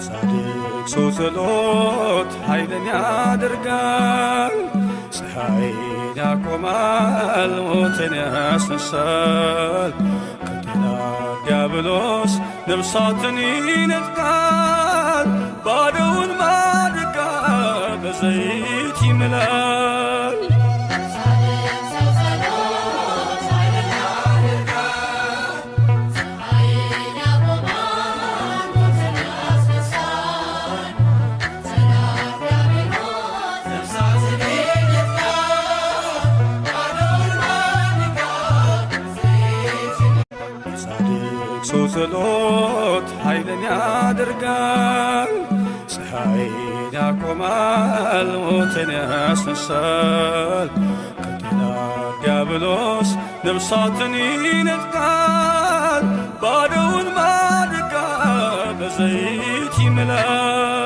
የጻድቅ ሰው ጸሎት ኃይልን ያደርጋል፣ ፀሐይን ያቆማል፣ ሞትን ያስነሳል። ከጠላት ዲያብሎስ ነፍሳትን ይነጥቃል፣ ባዶውን ማድጋ በዘይት ይምላል። የጻድቅ ሰው ጸሎት ኃይልን ያደርጋል፣ ፀሐይን ያቆማል፣ ሞትን ያስነሳል። ጠላት ዲያብሎስ ነፍሳትን ይነጥቃል፣ ባዶውን ማድጋ በዘይት የጻድቅ ሰው ጸሎት ኃይልን ያደርጋል፣ ፀሐይን ያቆማል፣ ሞትን ያስነሳል። ከጠላት ዲያብሎስ ነፍሳትን ይነጥቃል፣ ባዶውን ማድጋ በዘይት ይምላል።